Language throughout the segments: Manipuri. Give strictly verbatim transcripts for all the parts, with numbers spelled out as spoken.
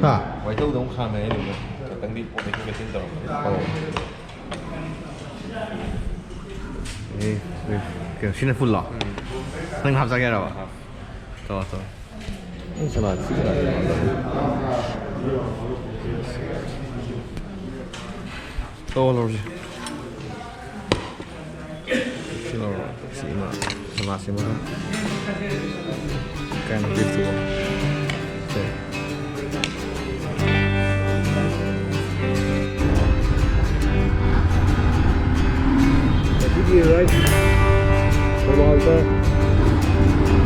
ꯍꯥ? ꯋꯥꯏꯊꯧꯗ ꯑꯃꯨꯛ ꯈꯥꯝꯃꯦ ꯑꯩꯅ ꯑꯃꯨꯛ ꯉꯥꯛꯇꯪꯗꯤ ꯄꯣꯠ ꯂꯩꯊꯣꯛ ꯂꯩꯁꯤꯟ ꯇꯧꯔꯝꯕꯅꯦ꯫ ꯑꯧ꯫ ꯑꯦ, ꯑꯦ, ꯀꯩꯅꯣ, ꯁꯤꯅ ꯐꯨꯜꯂꯣ? ꯎꯝ꯫ ꯅꯪ ꯍꯥꯞ ꯆꯥꯒꯦ ꯍꯥꯏꯔꯕ? ꯍꯥꯞ꯫ ꯇꯧꯔꯣ, ꯇꯧꯔꯣ꯫ ꯅꯪ ꯁꯂꯥꯗ ꯁꯤ ꯁꯂꯥꯗ ꯌꯥꯎꯔꯝꯒꯅꯤ꯫ ꯇꯧꯔꯣ, ꯂꯧꯔꯁꯤ꯫ ꯁꯤ ꯂꯧꯔꯣ꯫ ꯁꯤ ꯏꯃꯥ, ꯁꯅꯥꯁꯤ ꯑꯃꯒ꯫ ꯀꯌꯥꯝ ꯄꯤꯔꯛꯇꯣꯏꯕ? ꯁꯦ꯫ ꯉꯁꯤꯒꯤ rice ꯃꯃꯥꯡꯗ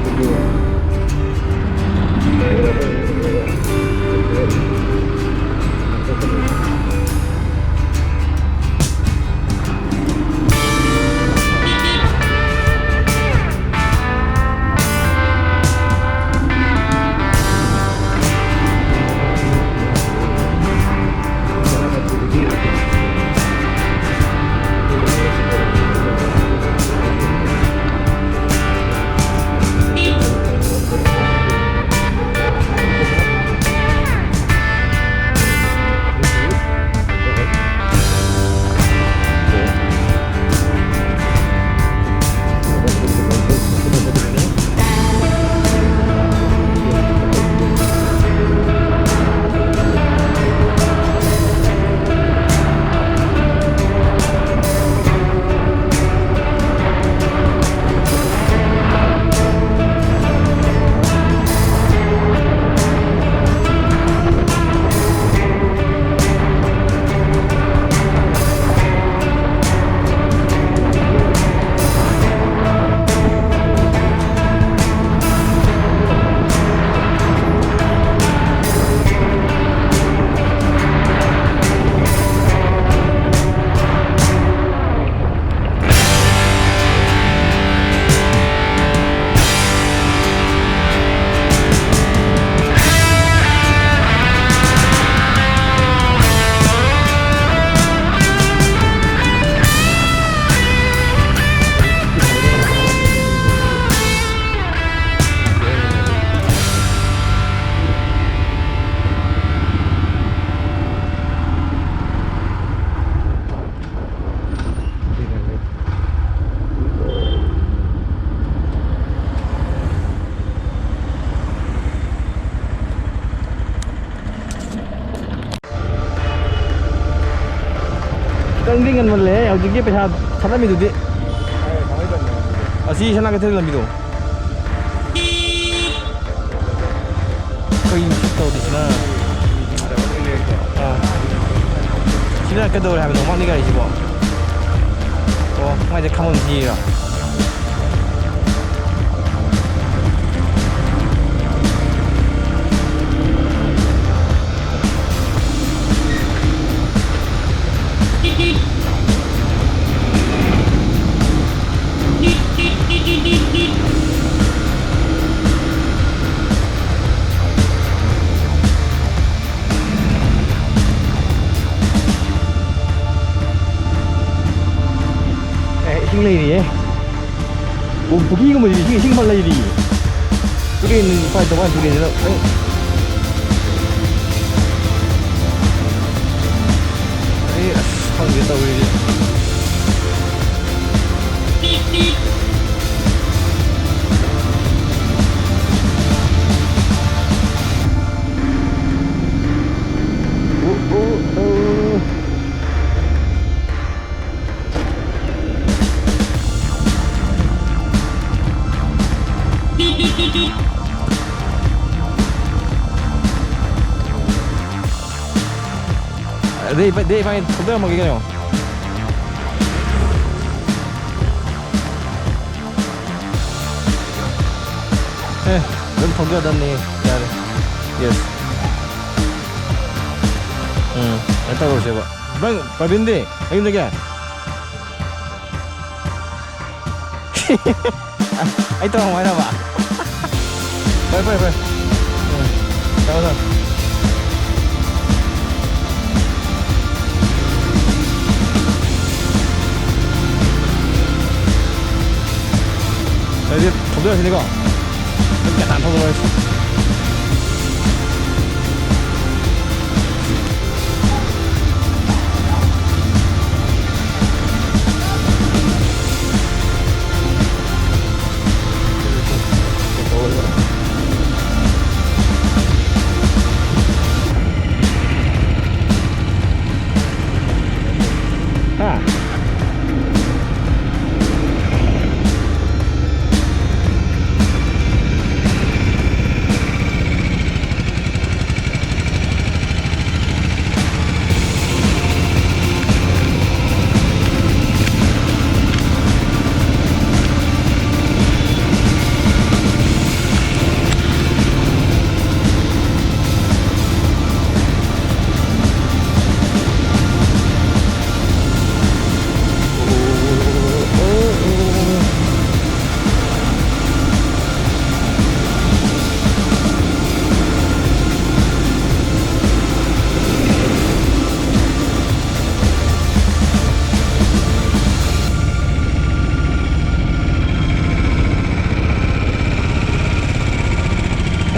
ꯑꯗꯨꯒ ꯅꯪꯗꯤ ꯉꯟꯃꯜꯂꯦꯍꯦ, ꯍꯧꯖꯤꯛꯀꯤ ꯄꯩꯁꯥ ꯊꯥꯗꯔꯝꯃꯤꯗꯨꯗꯤ꯫ ꯑꯁꯤ ꯁꯅꯥ ꯀꯩꯊꯦꯜ ꯂꯝꯕꯤꯗꯣ꯫ ꯀꯩꯅꯣ ꯁꯤ ꯇꯧꯔꯤꯁꯤꯅ? ꯑꯥ꯫ ꯁꯤꯅ ꯀꯩꯗꯧꯔꯦ ꯍꯥꯏꯕꯅꯣ, ꯃꯥꯒꯤ ꯒꯥꯔꯤꯁꯤꯕꯣ? ꯑꯣ, ꯃꯥꯏꯁꯦ ꯈꯥꯝꯕꯝ ꯊꯤꯔꯤꯔꯣ? ꯑꯦ, ꯏꯁꯤꯡ ꯂꯩꯔꯤꯌꯦ꯫ ꯑꯣ, ꯄꯨꯈ꯭ꯔꯤꯒꯨꯝꯕꯁꯤꯗꯤ ꯏꯁꯤꯡ, ꯏꯁꯤꯡ ꯐꯅ ꯂꯩꯔꯤ꯫ ꯇꯨꯔꯦꯟ ꯅꯨꯄꯥ ꯇꯧꯕ ꯇꯨꯔꯦꯟꯁꯤꯅ ꯈꯤꯇꯪ, ꯑꯩ ꯑꯁ ꯈꯪꯗꯦ ꯇꯧꯔꯤꯁꯦ꯫ ꯑꯣ, ꯑꯣ, ꯑꯣ꯫ ꯑꯗꯩ, ꯑꯗꯩ ꯏꯕꯥꯅꯤ ꯊꯧꯗꯔꯝꯃꯒꯦ ꯀꯩꯅꯣ꯫ ꯑꯦ, ꯑꯗꯨꯝ ꯊꯧꯗꯔꯗꯕꯅꯤ꯫ ꯌꯥꯔꯦ꯫ Yes꯫ ꯎꯝ, ꯀꯩꯅꯣ ꯇꯧꯔꯁꯦꯕ꯫ ꯅꯪ ꯄ꯭ꯔꯕꯤꯟꯗꯤ? ꯑꯌꯨꯝꯗꯒꯤ? ꯑꯩ ꯇꯧꯔꯝꯃꯣ ꯍꯥꯏꯔꯕ? ꯐꯔꯦ, ꯐꯔꯦ, ꯐꯔꯦ꯫ ꯎꯝ, ꯊꯝꯃꯣ, ꯊꯝꯃꯣ꯫ ꯑꯗꯨꯗꯤ ꯊꯧꯗꯔꯁꯤꯅꯦꯀꯣ꯫ ꯒ꯭ꯌꯥꯟ ꯇꯥꯅ ꯊꯧꯗꯔꯁꯤ꯫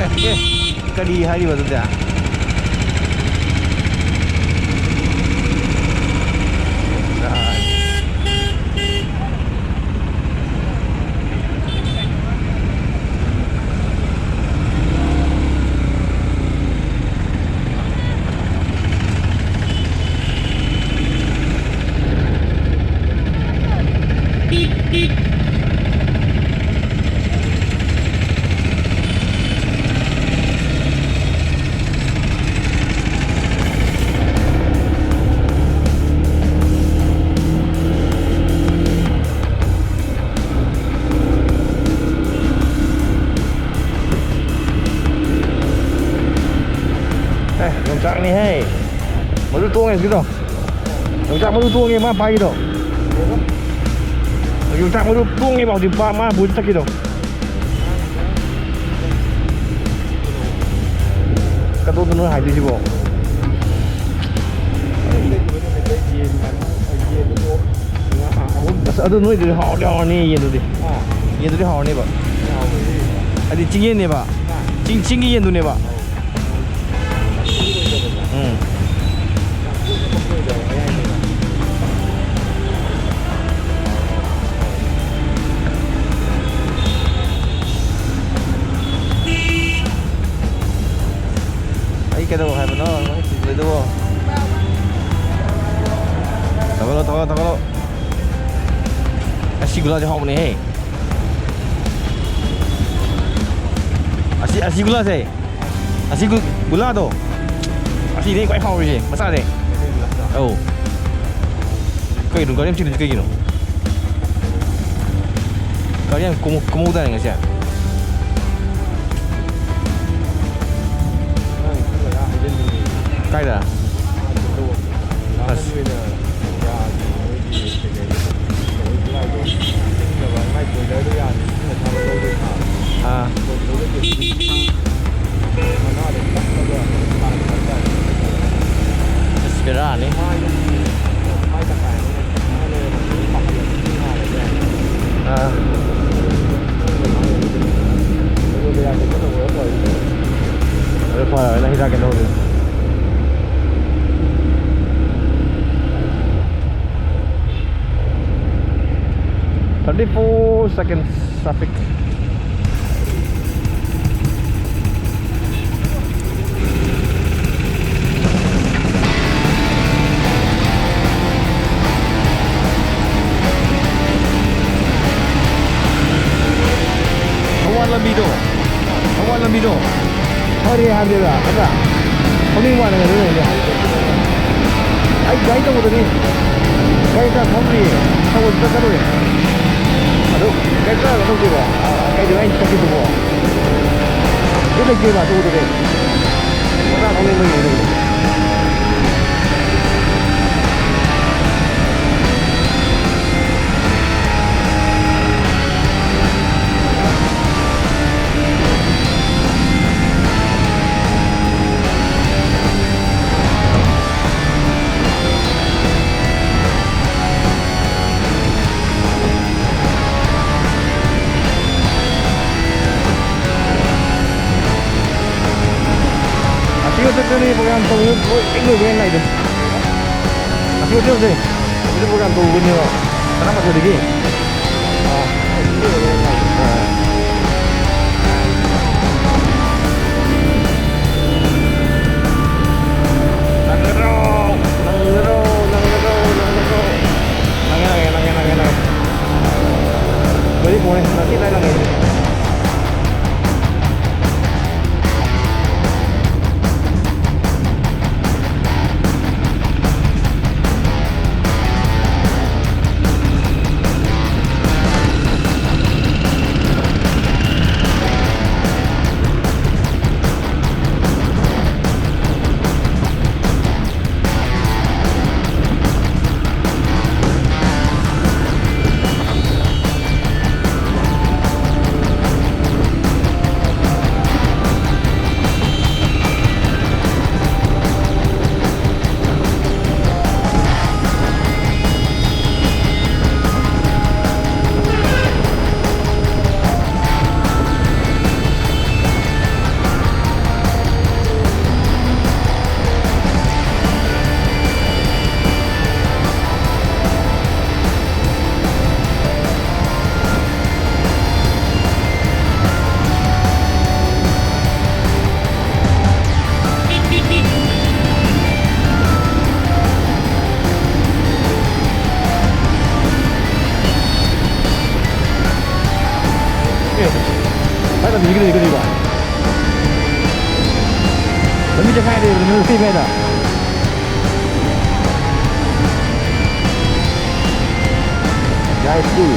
ꯑꯦ, ꯀꯔꯤ ꯍꯥꯏꯔꯤꯕ ꯑꯗꯨꯗꯤ? ꯑꯦ, ꯌꯣꯡꯆꯥꯛꯅꯤꯍꯦ꯫ ꯃꯗꯨ ꯇꯣꯡꯉꯦ ꯍꯧꯖꯤꯛꯀꯤꯗꯣ꯫ ꯌꯣꯡꯆꯥꯛ ꯃꯔꯨ ꯇꯣꯡꯉꯦ ꯃꯥ ꯄꯥꯏꯔꯤꯗꯣ꯫ ꯌꯣꯡꯆꯥꯛ ꯃꯔꯨ ꯇꯣꯡꯉꯦꯕ ꯍꯧꯖꯤꯛ ꯄꯥ-, ꯃꯥ ꯕꯨꯠ ꯆꯠꯈꯤꯗꯣ꯫ ꯀꯗꯧꯗꯅꯣ ꯍꯥꯏꯗꯣꯏꯁꯤꯕꯣ? ꯑꯁ, ꯑꯗꯨ ꯅꯣꯏꯗꯨꯗꯤ ꯍꯥꯎꯗꯤ ꯍꯥꯎꯔꯅꯤ, ꯌꯦꯟꯗꯨꯗꯤ꯫ ꯌꯦꯟꯗꯨꯗꯤ ꯍꯥꯎꯔꯅꯦꯕ꯫ ꯍꯥꯏꯗꯤ ꯆꯤꯡꯌꯦꯟꯅꯦꯕ꯫ ꯆꯤꯡ, ꯆꯤꯡꯒꯤ ꯌꯦꯟꯗꯨꯅꯦꯕ꯫ ꯎꯝ꯫ ꯑꯩ ꯀꯩꯗꯧ ꯍꯥꯏꯕꯅꯣ? ꯅꯪ ꯊꯤꯜꯂꯤꯗꯨꯕꯣ? ꯊꯧꯒꯠꯂꯣ, ꯊꯧꯒꯠꯂꯣ, ꯊꯧꯒꯠꯂꯣ꯫ ꯑꯁꯤ ꯒꯨꯂꯥꯁꯦ ꯍꯥꯎꯕꯅꯦꯍꯦ꯫ ꯑꯁꯤ, ꯑꯁꯤ ꯒꯨꯂꯥꯁꯦ꯫ ꯑꯁꯤ ꯒꯨ-, ꯒꯨꯂꯥꯗꯣ꯫ ꯑꯁꯤꯅꯦ ꯈ꯭ꯋꯥꯏ ꯍꯥꯎꯔꯤꯁꯦ, ꯃꯆꯥꯁꯦ꯫ ꯑꯧ꯫ ꯀꯩꯅꯣ, ꯒꯥꯔꯤ ꯌꯥꯝ ꯆꯤꯜꯂꯤꯁꯦ ꯀꯩꯒꯤꯅꯣ? ꯒꯥꯔꯤ ꯌꯥꯝ ꯀꯨꯝ-, ꯀꯨꯝꯍꯧꯗꯥꯏꯅꯦ ꯉꯁꯤ? ꯀꯥꯏꯗ? ꯑꯁ꯫ ꯑꯥ꯫ ꯑꯁ, ꯕꯦꯔꯥꯅꯤ꯫ ꯑꯥ꯫ ꯐꯔꯦ, ꯅꯪ ꯍꯤꯗꯥꯛ ꯀꯩꯅꯣ ꯍꯧꯖꯤꯛ꯫ Thirty four seconds traffic. Thoubal ꯂꯝꯕꯤꯗꯣ, ꯊꯧꯕꯥꯜ ꯂꯝꯕꯤꯗꯣ ꯐꯔꯦ ꯍꯥꯏꯕꯅꯤꯗ, ꯅꯠꯇ꯭ꯔꯥ? ꯈꯪꯅꯤꯡ ꯋꯥꯅꯦ ꯑꯗꯨ ꯂꯩꯔꯦ꯫ ꯑꯩ ꯒꯥꯔꯤ ꯇꯧꯕꯗꯗꯤ ꯒꯥꯔꯤ ꯈꯔ ꯊꯧꯗ꯭ꯔꯤꯌꯦ, ꯊꯧꯕ ꯆꯠꯀꯗꯧꯔꯦ꯫ ꯑꯗꯨ ꯀꯩꯝꯇ ꯀꯩꯅꯣ ꯇꯧꯗꯦꯕ, ꯀꯩꯗꯧꯅꯣ ꯑꯩꯅ ꯆꯠꯈꯤꯗꯨꯕꯣ? ꯑꯗꯨ ꯂꯩꯇꯦꯕ ꯑꯗꯨ ꯎꯗ꯭ꯔꯦ꯫ ꯃꯆꯥ ꯊꯧꯅꯤꯡꯕꯒꯤ ꯂꯩꯇꯦ꯫ ꯑꯁꯤ ꯍꯣꯇꯦꯜꯗꯅꯤ ꯄ꯭ꯔꯣꯒ꯭ꯔꯥꯝ ꯇꯧꯕ ꯂꯣꯏ ꯍꯦꯛ ꯂꯣꯏꯕꯒ ꯂꯥꯛꯏꯗꯣ꯫ ꯑꯁꯤ ꯍꯣꯇꯦꯜꯁꯦ ꯑꯁꯤꯗ ꯄ꯭ꯔꯣꯒ꯭ꯔꯥꯝ ꯇꯧꯕꯅꯦꯕ ꯇꯔꯥꯃꯥꯊꯣꯏꯗꯒꯤ꯫ ꯑꯥ꯫ ꯑꯥ꯫ ꯅꯪꯒꯗ꯭ꯔꯣ? ꯅꯪꯒꯗ꯭ꯔꯣ? ꯅꯪꯒꯗ꯭ꯔꯣ? ꯅꯪꯒꯗ꯭ꯔꯣ? ꯅꯪꯉꯦ, ꯅꯪꯉꯦ, ꯅꯪꯉꯦ, ꯅꯪꯉꯦ, ꯅꯪꯉꯦ꯫ ꯂꯣꯏꯔꯦ, ꯄꯣꯔꯦ꯫ ꯉꯁꯤ ꯂꯥꯏ ꯂꯪꯉꯦ꯫ ꯂꯝꯕꯤ ꯆꯠꯈꯥꯏꯔꯦ, ꯂꯝꯕꯤ ꯆꯠꯈꯥꯏꯔꯦ꯫ ꯌꯥꯏ, ꯁ꯭ꯀꯨꯜ꯫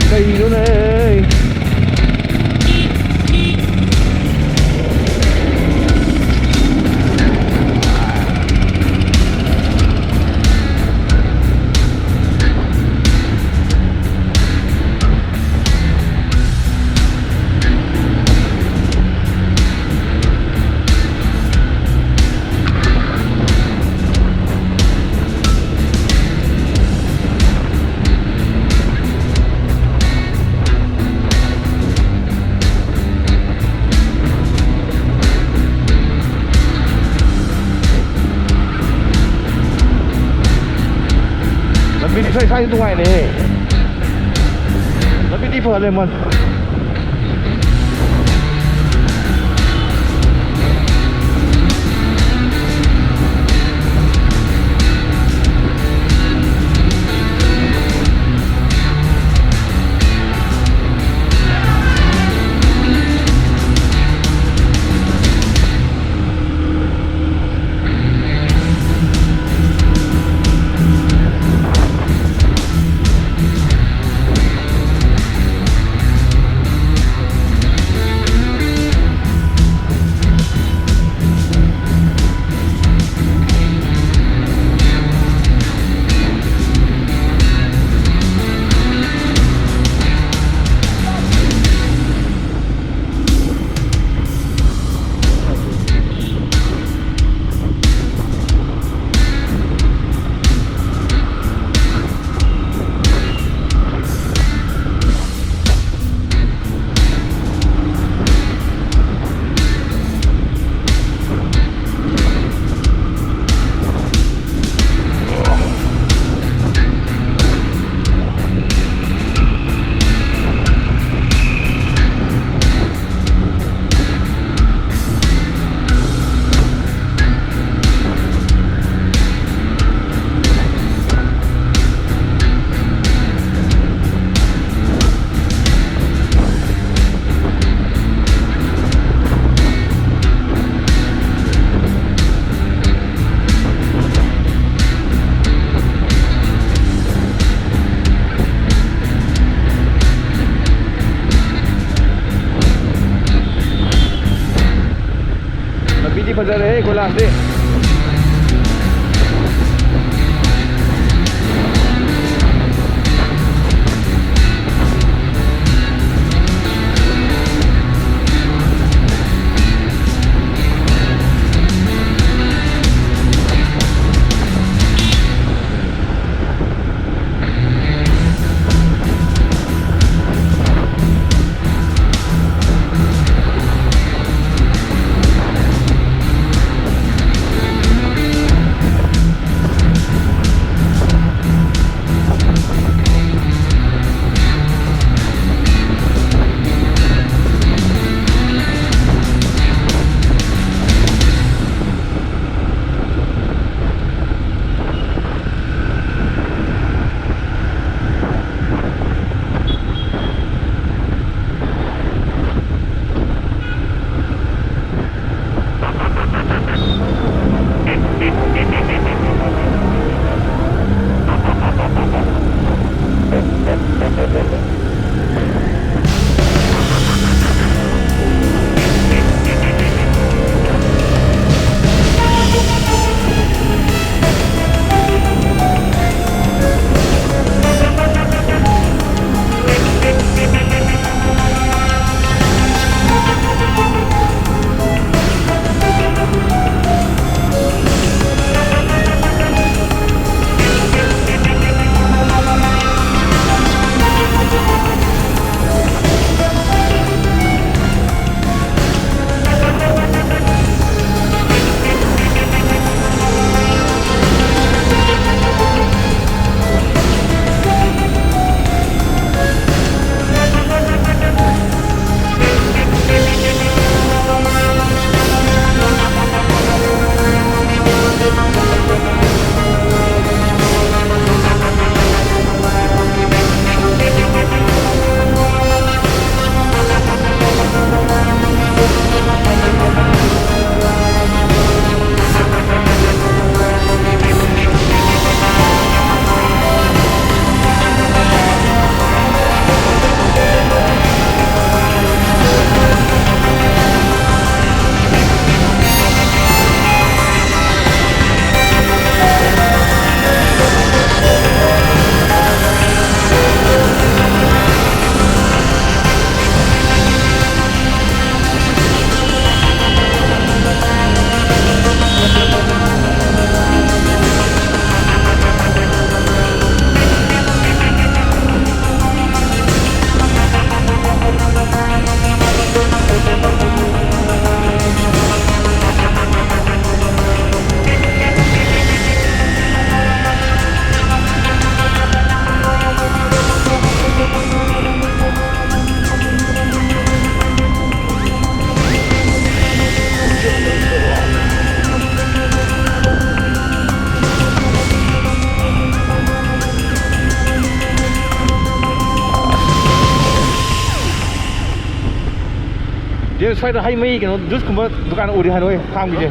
ꯀꯩꯅꯣꯅꯦ? ꯂꯝꯕꯤꯗꯤ ꯁ꯭ꯋꯥꯏ, ꯁ꯭ꯋꯥꯏꯁꯤ ꯅꯨꯡꯉꯥꯏꯔꯦꯍꯦ꯫ ꯂꯝꯕꯤꯗꯤ ꯐꯍꯜꯂꯦ ꯃꯥꯅ꯫ ꯁꯤ ꯐꯖꯔꯦꯍꯦ ꯀꯣꯏꯂꯥꯁꯇꯤ꯫ ꯁ꯭ꯋꯥꯏꯗ ꯍꯩ ꯃꯍꯤ ꯀꯩꯅꯣ ꯖꯨꯁꯀꯨꯝꯕ ꯗꯨꯀꯥꯟ ꯎꯔꯗꯤ ꯍꯥꯏꯔꯛꯑꯣ, ꯈꯥꯝꯒꯤꯁꯦ꯫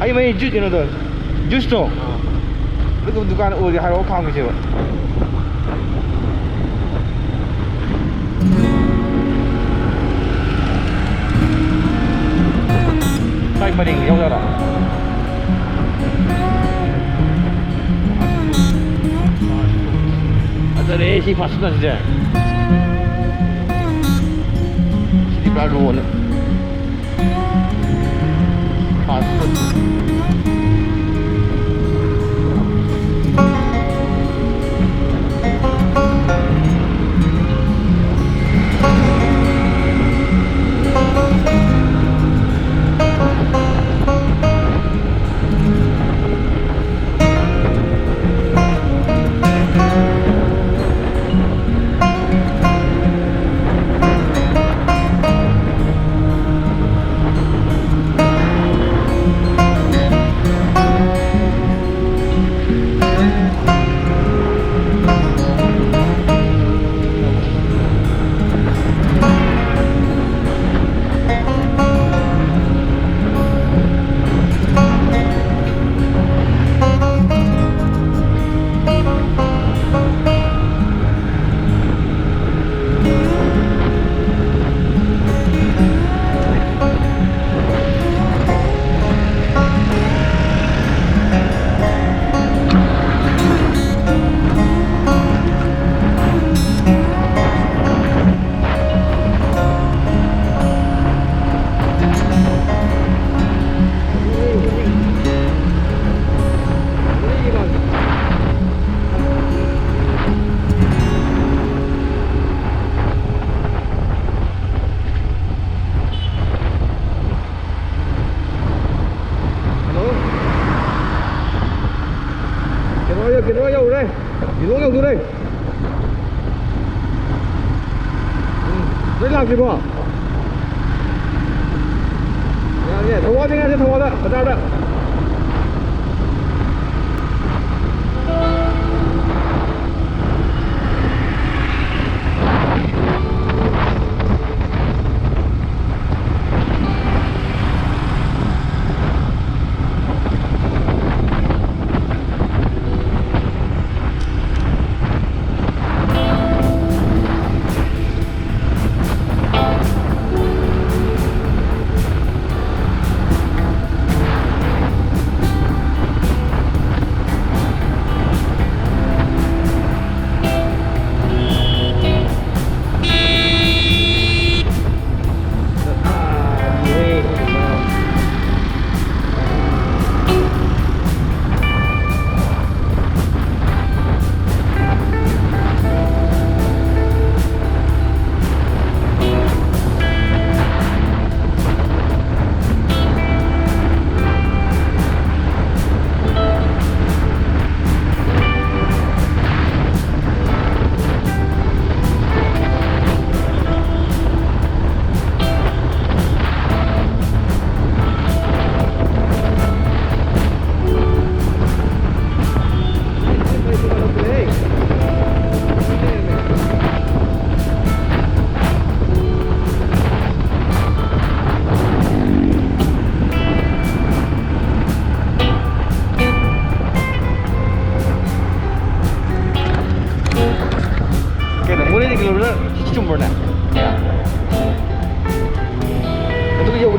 ꯍꯩ ꯃꯍꯤ ꯖꯨꯁ ꯀꯩꯅꯣꯗꯣ, ꯖꯨꯁꯇꯣ, ꯑꯗꯨꯒꯨꯝꯕ ꯗꯨꯀꯥꯟ ꯎꯔꯗꯤ ꯍꯥꯏꯔꯛꯑꯣ, ꯈꯥꯝꯒꯤꯁꯦꯕ꯫ ꯁ꯭ꯋꯥꯏ ꯄꯔꯦꯡꯗ ꯌꯥꯎꯖꯔꯣ꯫ ꯐꯖꯔꯦ ꯁꯤ ꯐꯥꯁ ꯐꯨꯗ ꯑꯁꯤꯁꯦ꯫ ꯁꯤꯗꯤ ꯄꯨꯔꯥ ꯔꯣꯅꯦ꯫ Fast food. ꯍꯜꯂꯣ꯫ ꯀꯩꯅꯣ ꯌꯧ-, ꯀꯩꯅꯣ ꯌꯧꯔꯦ꯫ ꯂꯤꯂꯣꯡ ꯌꯧꯗꯣꯔꯦ꯫ ꯎꯝ, ꯂꯣꯏ ꯂꯥꯛꯇ꯭ꯔꯤꯕꯣ? ꯌꯥꯔꯦ, ꯊꯧꯕꯥꯜꯗ ꯉꯥꯏꯔꯦ, ꯊꯧꯕꯥꯜꯗ, ꯕꯖꯥꯔꯗ꯫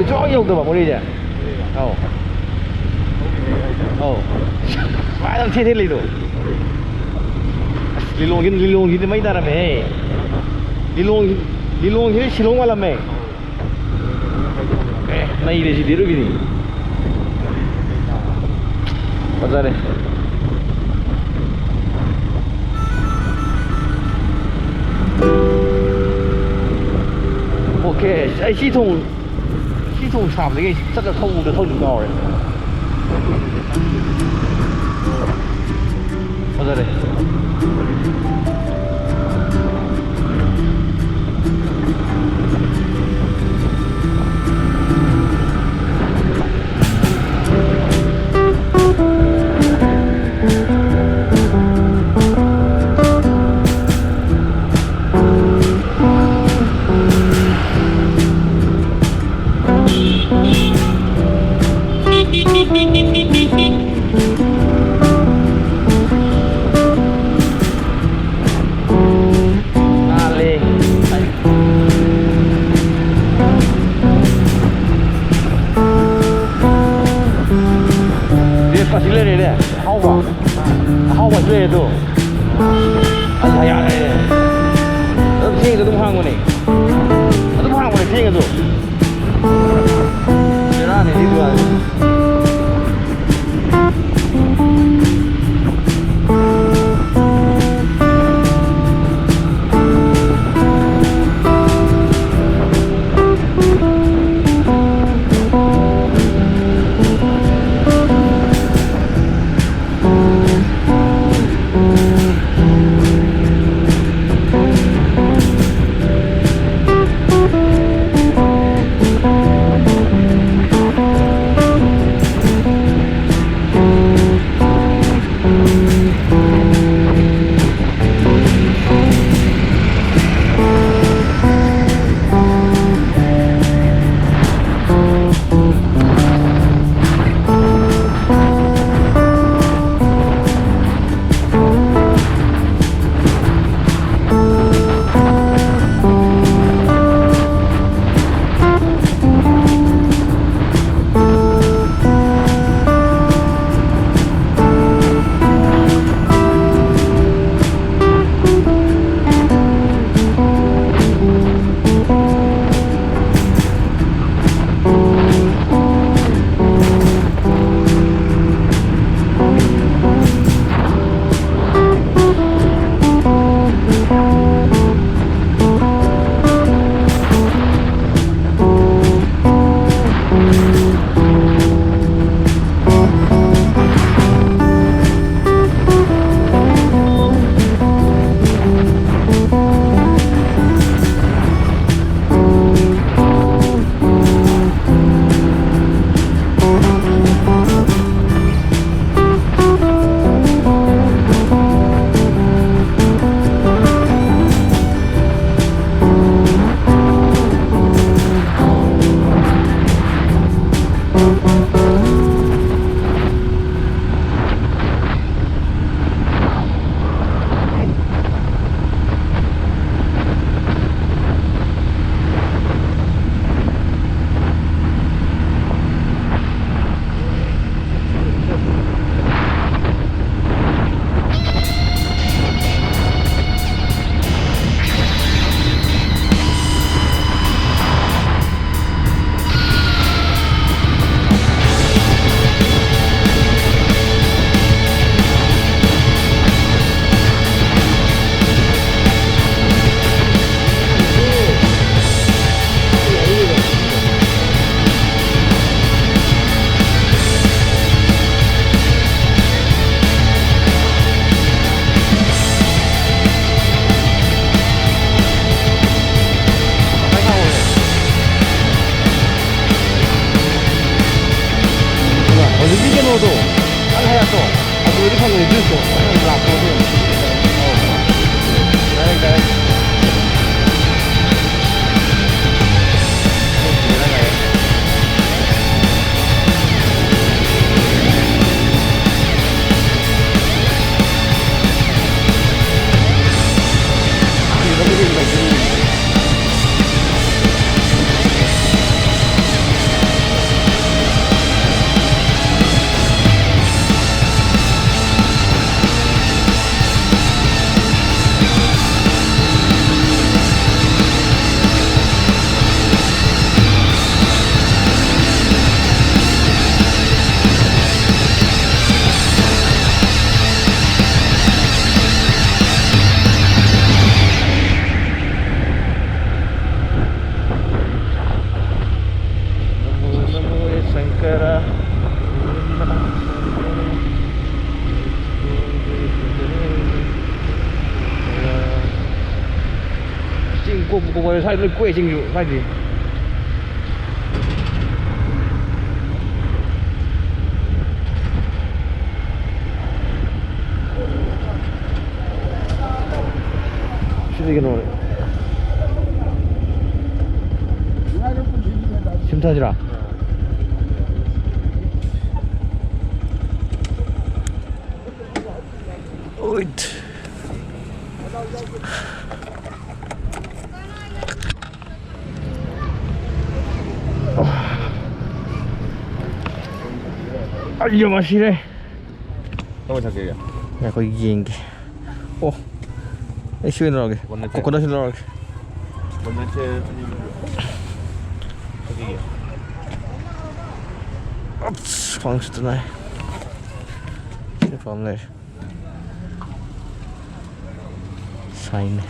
ꯁꯨꯡꯌꯧ ꯌꯧꯗꯕ ꯃꯣꯔꯦꯁꯦ꯫ ꯑꯧ꯫ ꯑꯧ꯫ ꯁꯨꯃꯥꯏꯅ ꯑꯗꯨꯝ ꯊꯦꯠ ꯊꯦꯠ ꯂꯩꯗꯣ꯫ ꯑꯁ, ꯂꯤꯂꯣꯡꯒꯤ, ꯂꯤꯂꯣꯡꯒꯤꯗꯤ ꯃꯩ ꯇꯥꯔꯝꯃꯦꯍꯦ꯫ ꯂꯤꯂꯣꯡ, ꯂꯤꯂꯣꯡꯁꯤꯗꯤ ꯁꯤꯂꯣꯡ ꯃꯥꯜꯂꯝꯃꯦ꯫ ꯑꯦ, ꯅꯩꯔꯦ ꯁꯤꯗꯤ ꯑꯔꯣꯏꯕꯤꯅꯤ꯫ ꯐꯖꯔꯦ꯫ ꯑꯣꯀꯦ, ꯑꯩ ꯁꯤ ꯊꯣꯡ, ꯁꯤ ꯊꯣꯡ ꯁꯥꯕꯗꯒꯤ ꯑꯩ ꯆꯠꯂ ꯊꯧꯕꯗ ꯊꯧꯗꯤ ꯉꯥꯎꯔꯦ꯫ ꯐꯖꯔꯦ꯫ ꯅꯥꯜꯂꯦ꯫ ꯕꯦꯁ ꯑꯁꯤ ꯂꯩꯔꯦꯅꯦ꯫ ꯑꯍꯥꯎꯕ꯫ ꯑꯍꯥꯎꯕ ꯑꯁꯤ ꯂꯩꯔꯦ ꯑꯗꯣ꯫ ꯑꯁ, ꯌꯥꯔꯦ꯫ ꯑꯗꯨꯝ ꯊꯦꯡꯉꯁꯨ ꯑꯗꯨꯝ ꯍꯥꯡꯕꯅꯦ꯫ ꯑꯗꯨꯝ ꯍꯥꯡꯕꯅꯦ ꯊꯦꯡꯉꯁꯨ꯫ ꯕꯦꯔꯥꯅꯤ ꯁꯤ ꯗꯨꯀꯥꯟꯁꯤ꯫ ꯁꯤ ꯀꯩꯅꯣꯗꯣ, ꯅꯪ ꯍꯥꯏꯔꯛꯇꯣ, ꯑꯗꯨꯗꯤ ꯐꯪꯉꯣꯏ, ꯖꯨꯁꯇꯣ ꯅꯪ ꯂꯥꯛꯄꯗꯣ꯫ Direct, direct. नमो नमो ये शंकर। ꯆꯤꯡ ꯀꯣꯛꯄ ꯀꯣꯛꯄ ꯁ꯭ꯋꯥꯏꯗ ꯂꯣꯏ ꯀꯣꯏ ꯆꯤꯡꯁꯨ ꯁ꯭ꯋꯥꯏꯗꯤ꯫ ꯁꯤꯗꯤ ꯀꯩꯅꯣ꯫ ꯁꯤꯝ ꯊꯥꯁꯤꯔꯥ? Wait. ꯑꯩ ꯌꯥꯝ ꯁꯤꯔꯦ꯫ ꯀꯃꯥꯏ ꯊꯛꯀꯦ? ꯉꯥꯏꯈꯣ ꯌꯦꯡꯒꯦ꯫ ꯑꯣ, ꯑꯩ ꯁꯤ ꯑꯣꯏꯅ ꯂꯧꯔꯒꯦ꯫ ꯀꯣꯀꯣꯅꯠꯁꯦ? ꯀꯣꯀꯣꯅꯠꯁꯤ ꯂꯧꯔꯒꯦ꯫ ꯀꯣꯀꯣꯅꯠꯁꯦ ꯑꯅꯤ ꯊꯛꯀꯦ꯫ ꯑꯁ, ꯈ꯭ꯋꯥꯡ ꯁꯤꯠꯇ ꯅꯥꯏ꯫ ꯁꯤ ꯄꯥꯝ ꯂꯩꯔꯦ꯫ ꯁꯥꯏꯅꯦ꯫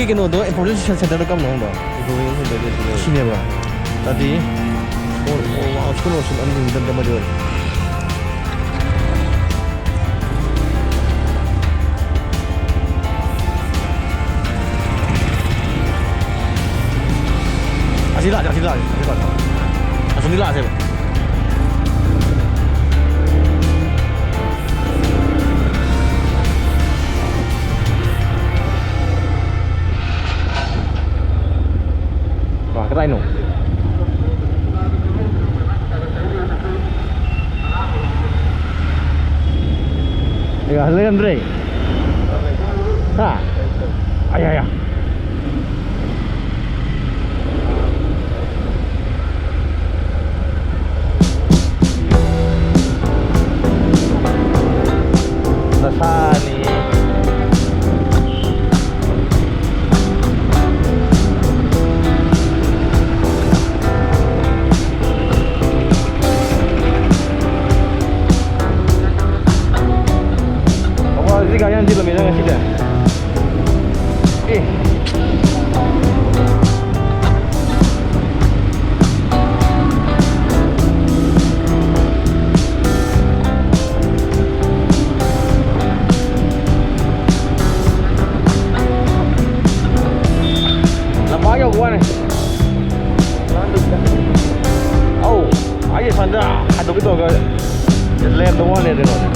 ꯀꯩꯅꯣꯗꯣ, information centerꯗꯣ ꯀꯔꯝꯕꯅꯣ ꯈꯪꯕ꯭ꯔꯣ? Information centerꯗꯣ ꯁꯤꯅꯦꯕ꯫ ꯁꯤꯅꯦꯕ꯫ ꯑꯗꯨꯗꯤ, ꯑꯣ, ꯑꯣ, wow, school of unlimited ꯑꯃꯗꯤ ꯑꯣꯏꯔꯦ꯫ ꯑꯁꯤ ꯂꯥꯛꯑꯁꯦ, ꯑꯁꯤ ꯂꯥꯛꯑꯁꯦ, ꯑꯁꯤ ꯂꯥꯛꯑꯁꯦ꯫ ꯑꯁꯣꯝꯗꯤ ꯂꯥꯛꯑꯁꯦꯕ꯫ ꯀꯗꯥꯏꯅꯣ? ꯑꯦ, ꯂꯩꯔꯝꯗ꯭ꯔꯦ꯫ ꯍꯥ? ꯑꯌꯥ, ꯑꯌꯥ꯫ ꯅꯁꯥꯅꯤ꯫ ꯑꯋꯥ, ꯁꯤ ꯒꯥꯔꯤ ꯌꯥꯝ ꯆꯤꯜꯂꯝꯃꯤꯗ ꯉꯁꯤꯗꯤ꯫ ꯑꯦ꯫ ꯂꯝꯄꯥꯛ ꯌꯧꯕ ꯋꯥꯅꯦ꯫ ꯑꯧ, ꯑꯩ ꯁꯣꯝꯗ ꯍꯥꯏꯗꯣꯛꯀꯦ ꯇꯧꯔꯒ ꯂꯩꯔꯝꯗ ꯋꯥꯅꯦ ꯀꯩꯅꯣꯅꯦ꯫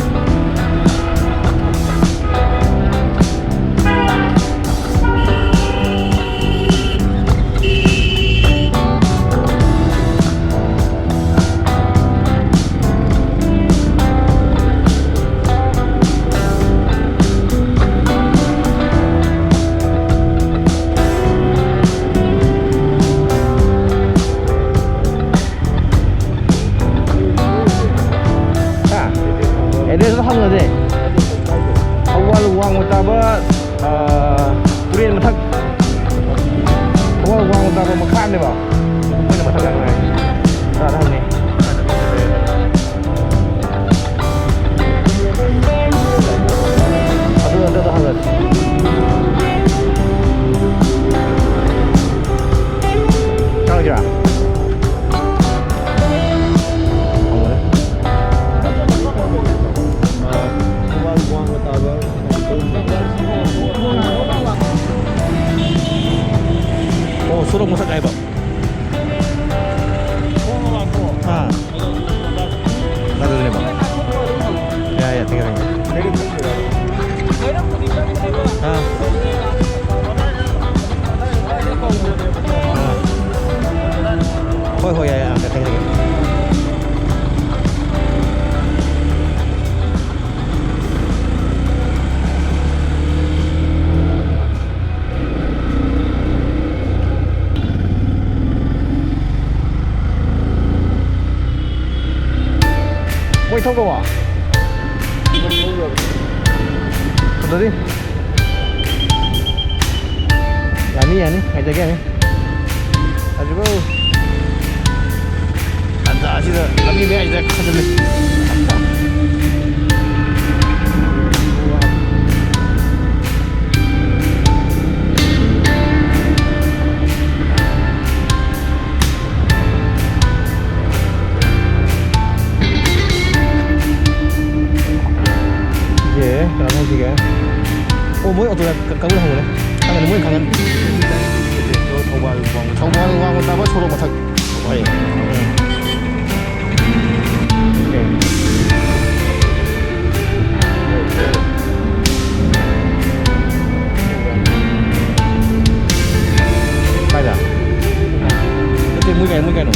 ꯍꯥ? Address ꯍꯪꯉꯁꯦ꯫ ꯊꯧꯕꯥꯜ ꯋꯥꯡꯃ ꯇꯥꯕ, ꯑꯥ, ꯇꯨꯔꯦꯟ ꯃꯊꯛ꯫ ꯊꯧꯕꯥꯜ ꯋꯥꯡꯃ ꯇꯥꯕ ꯃꯈꯥꯅꯦꯕ꯫ ꯃꯣꯏꯅ ꯃꯊꯛ ꯌꯥꯝ ꯍꯥꯏ꯫ ꯀꯅꯥꯗ ꯍꯪꯅꯤ? ꯑꯗꯨ, ꯑꯗꯨꯗ ꯍꯪꯉꯁꯤ꯫ ꯍꯣꯏ, ꯌꯥꯏ, ꯌꯥꯏ, ꯌꯥꯏ, ꯌꯥꯏ꯫ ꯃꯣꯏ ꯊꯧꯈ꯭ꯔꯕꯣ? ꯐꯖꯔꯤ꯫ ꯌꯥꯅꯤ, ꯌꯥꯅꯤ, ꯉꯥꯏꯖꯒꯦ, ꯌꯥꯅꯤ꯫ ꯌꯥꯗ꯭ꯔꯤꯕꯣ? ꯇꯟꯖꯥ ꯑꯁꯤꯗ ꯂꯝꯕꯤ ꯃꯌꯥꯏꯁꯤꯗ ꯈꯥꯖꯤꯜꯂꯤ꯫ ꯁꯤꯁꯦ ꯀꯅꯥꯅꯣ ꯍꯧꯖꯤꯛꯀꯤꯁꯦ? ꯑꯣ, ꯃꯣꯏ ꯑꯣꯇꯣꯗ ꯀ-, ꯀꯛꯎ ꯍꯪꯉꯨꯅꯦ꯫ ꯈꯪꯒꯅꯤ, ꯃꯣꯏ ꯈꯪꯒꯅꯤ꯫ ꯊꯧꯕꯥꯜ ꯋꯥꯡꯃ꯫ ꯊꯧꯕꯥꯜ ꯋꯥꯡꯃ ꯇꯥꯕ ꯁꯣꯔꯣꯛ ꯃꯊꯛ꯫ ꯍꯣꯏ꯫ ꯎꯝ꯫ ꯑꯣꯀꯦ꯫ ꯀꯥꯏꯗ? ꯅꯠꯇꯦ, ꯃꯣꯏ ꯀꯥꯏ, ꯃꯣꯏ ꯀꯥꯏꯅꯣ?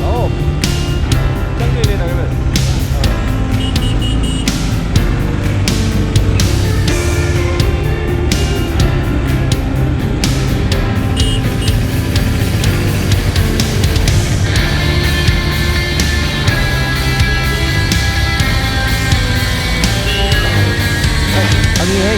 ꯂꯥꯛꯑꯣ꯫ ꯆꯪꯗꯣꯏꯅꯦ, ꯗꯥ ꯀꯩꯕꯦꯜ꯫ ꯐꯪꯉꯤꯍꯦ꯫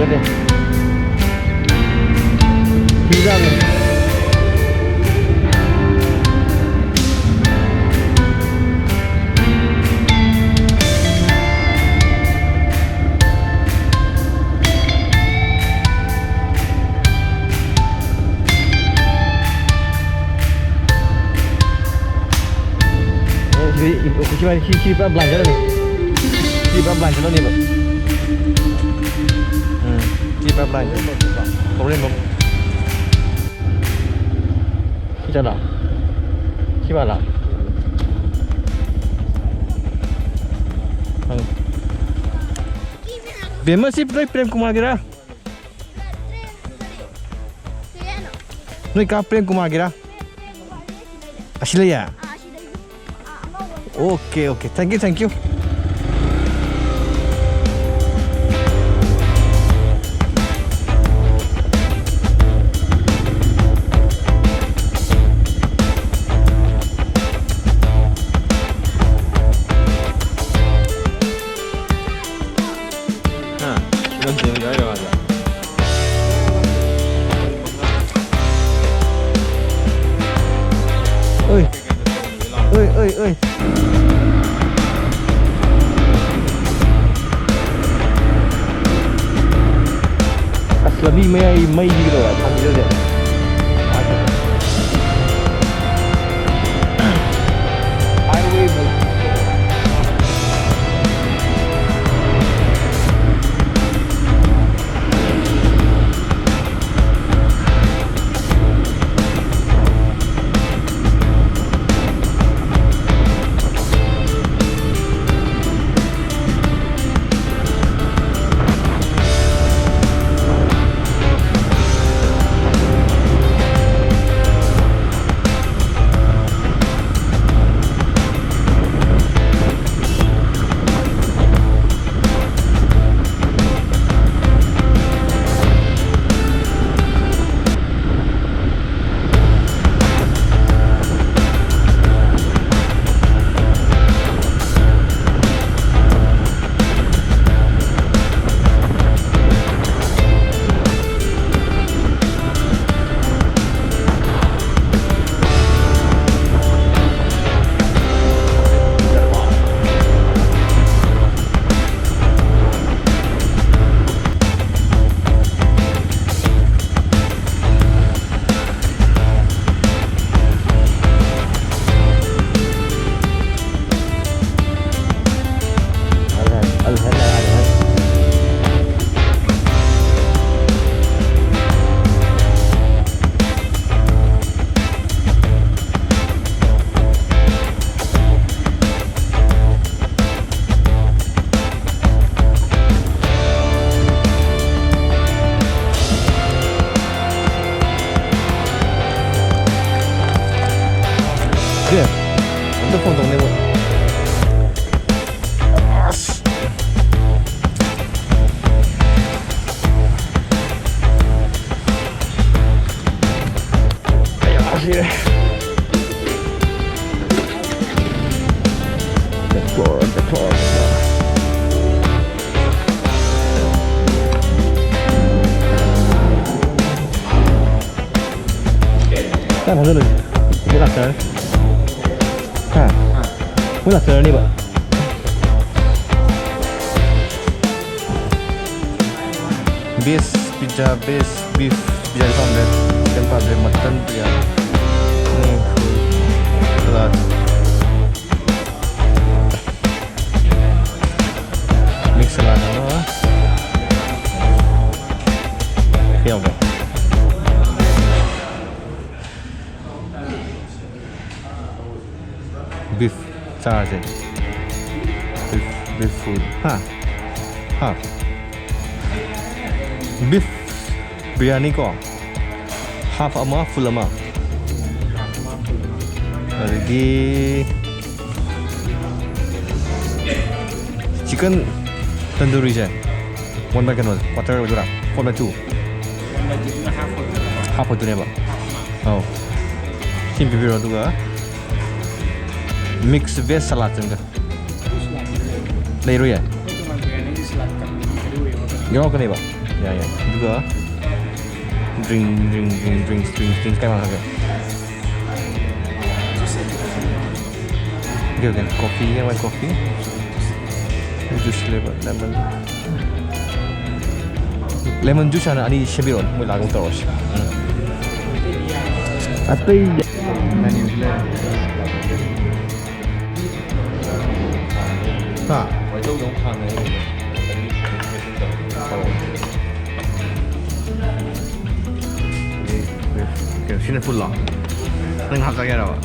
ꯍꯤꯗꯥꯛꯅꯦ꯫ ꯑꯦ, ꯁꯤꯗꯤ, ꯁꯤ, ꯁꯤ, ꯁꯤ ꯄꯨꯔꯥ blind ꯆꯠꯂꯅꯤ꯫ ꯁꯤ ꯄꯨꯔꯥ blind ꯆꯠꯂꯅꯦꯕ꯫ ꯎꯝ, ꯁꯤ ꯄꯨꯔꯥ blind꯫ Problem ꯑꯃ꯫ ꯁꯤ ꯆꯠꯂꯣ꯫ ꯁꯤ ꯃꯥꯜꯂꯣ꯫ ꯍꯪꯉꯨ꯫ ꯕꯦꯝꯃ, ꯁꯤ ꯅꯣꯏ ꯄ꯭ꯔꯦꯝ ꯀꯨꯃꯥꯔꯒꯤꯔꯥ? ꯅꯣꯏ ꯀꯥ ꯄ꯭ꯔꯦꯝ ꯀꯨꯃꯥꯔꯒꯤꯔꯥ? ꯑꯁꯤ ꯂꯩꯌꯦ? Okay, okay. Thank you, thank you. ꯍꯥ? ꯐꯤꯂꯝ ꯌꯦꯡꯉꯨꯁꯦ ꯍꯥꯏꯔꯣ ꯑꯥꯗ? ꯑꯣꯏ꯫ ꯑꯣꯏ, ꯑꯣꯏ, ꯑꯣꯏ꯫ ꯑꯁ, ꯂꯝꯕꯤ ꯃꯌꯥꯏ ꯃꯩꯁꯤꯒ ꯇꯧꯔ ꯊꯥꯟꯕꯤꯔꯗꯤ꯫ Highway ꯃꯩ꯫ ꯀꯥꯏ ꯐꯝꯗꯣꯏꯅꯣ? ꯃꯣꯏ ꯂꯥꯛꯆꯔꯅꯤ꯫ ꯍꯥ? ꯃꯣꯏ ꯂꯥꯛꯆꯔꯅꯤꯕ꯫ Veg pizza, veg beef, biryani ꯄꯥꯝꯗ꯭ꯔꯦ, chicken ꯄꯥꯝꯗ꯭ꯔꯦ, mutton biryani꯫ ꯎꯝ, salad꯫ Mix salad ꯑꯃ꯫ ꯁꯤ ꯌꯥꯎꯕ꯭ꯔꯣ? Beef ꯆꯥꯔꯁꯦ꯫ Beef, beef full꯫ ꯍꯥ? ꯍꯥ? Beef biryani ꯀꯣ꯫ Half ꯑꯃ, full ꯑꯃ꯫ ꯑꯗꯒꯤ chicken tandooriꯁꯦ꯫ One by ꯀꯩꯅꯣ, quarter ꯑꯣꯏꯗꯣꯏꯔꯥ? Four by two? Half ꯑꯣꯏꯗꯣꯏꯅꯦꯕ꯫ ꯑꯧ꯫ ꯁꯤ ꯑꯃ ꯄꯤꯕꯤꯔꯣ, ꯑꯗꯨꯒ mix veg salad ꯑꯃꯒ꯫ ꯂꯩꯔꯣꯏꯌꯦ? ꯌꯥꯎꯔꯛꯀꯅꯦꯕ? ꯌꯥꯏ, ꯌꯥꯏ꯫ ꯑꯗꯨꯒ drink, drink, drink, drinks, drinks, drinks ꯀꯥꯏ ꯃꯥꯡꯈ꯭ꯔꯒꯦ? Okay, okay. Coffee, yeah, my coffee. Juice flavor, lemon. Lemon juice ꯍꯥꯟꯅ ꯑꯅꯤ ꯁꯦꯝꯕꯤꯔꯛꯑꯣ, ꯃꯣꯏ ꯂꯥꯛꯑꯒ ꯑꯃꯨꯛ ꯇꯧꯔꯁꯤ꯫ ꯎꯝ꯫ ꯑꯇꯩ ꯍꯥ? ꯀꯩꯅꯣ, ꯁꯤꯅ full ꯂꯣ? ꯅꯪ half ꯆꯥꯒꯦ ꯍꯥꯏꯔꯕ?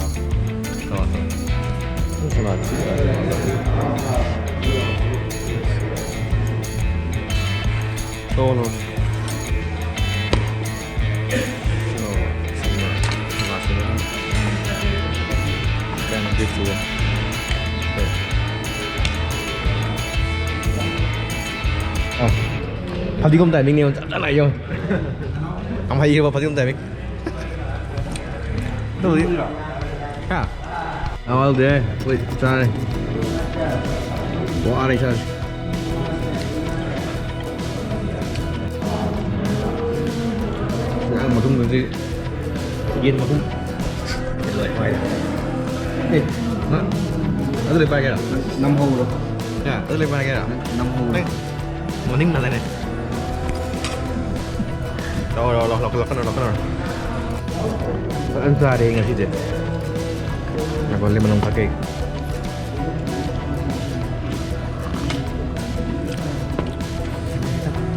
ꯇꯧꯔꯣ, ꯇꯧꯔꯣ꯫ ꯁꯂꯥꯗ꯫ ꯇꯧꯔꯣ, ꯇꯧꯔꯣ꯫ ꯑ, ꯐꯗꯤꯒꯣꯝ timing ꯅꯦ, ꯆꯞ ꯆꯥꯅ ꯌꯦꯡꯉꯣ꯫ ꯌꯥꯝ ꯍꯩꯌꯦꯕ ꯐꯗꯤꯒꯣꯝ timing꯫ ꯇꯧꯗꯤ꯫ ꯍꯥ? ꯑꯋꯥꯜꯗꯦ꯫ ꯍꯣꯏ, ꯆꯥꯔꯦ꯫ ꯋꯥꯔꯦ ꯏꯁꯥꯁꯦ꯫ ꯆꯥꯔ ꯃꯇꯨꯡꯗꯗꯤ ꯌꯦꯟ ꯃꯍꯨꯝ꯫ ꯑꯦ, ꯍꯥ? ꯑꯗꯨ ꯂꯩ ꯄꯥꯏꯒꯦꯔꯥ? ꯅꯝꯍꯧꯔꯣ꯫ ꯍꯥ? ꯑꯗꯨ ꯂꯩ ꯄꯥꯏꯒꯦꯔꯥ? ꯅꯝꯍꯧꯔꯣ꯫ ꯅꯪ ꯃꯅꯤꯡ ꯅꯥꯗꯥꯏꯅꯦ? ꯂꯥꯛꯑꯣ, ꯂꯥꯛꯑꯣ, ꯂꯥꯛꯑꯣ, ꯂꯥꯛꯀꯅꯨ, ꯂꯥꯛꯀꯅꯨ꯫ ꯐꯖꯅ ꯆꯥꯔꯦ ꯉꯁꯤꯗꯤ꯫ ꯉꯥꯏꯈꯣ, ꯂꯤꯃꯟ ꯑꯃꯨꯛ ꯊꯛꯀꯦ꯫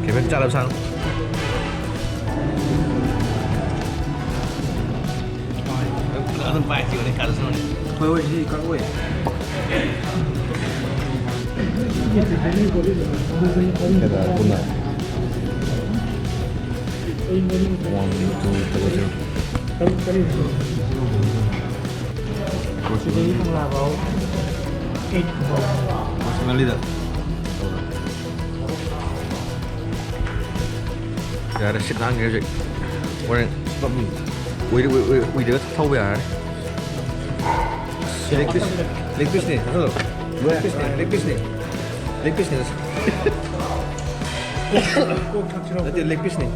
ꯀꯦꯕꯟ ꯆꯥꯔꯕ ꯁꯥꯡ꯫ ꯑꯗꯨꯝ ꯄꯥꯏꯔꯛꯈꯤꯕꯅꯦ, ꯀꯥꯗꯁꯨ꯫ ꯍꯣꯏ, ꯍꯣꯏ, ꯁꯤ ꯀꯛꯑꯣꯏ꯫ ꯀꯌꯥ ꯇꯥꯔꯦ ꯄꯨꯟꯅ? One, two, three, zero. ꯁꯤꯗꯒꯤ ꯀꯪꯂꯥ ꯐꯥꯎ eight ꯐꯥꯎ꯫ ꯃꯁꯤꯃꯂꯤꯗ꯫ ꯌꯥꯔꯦ, ꯁꯤꯠ ꯅꯥꯟꯈ꯭ꯔꯦ ꯍꯧꯖꯤꯛ꯫ ꯍꯣꯔꯦꯟ ꯎꯏꯔ-, ꯎꯏ-, ꯎꯏ-, ꯎꯏꯔꯒ ꯊꯧꯕ ꯌꯥꯔꯅꯤ꯫ ꯁꯤ leg piece, leg pieceꯅꯦ, ꯆꯥꯁꯜꯂꯣ꯫ Leg pieceꯅꯦ, leg pieceꯅꯦ꯫ Leg pieceꯅꯦ, ꯆꯥꯁꯜꯂꯣ꯫ ꯅꯠꯇꯦ, leg pieceꯅꯦ꯫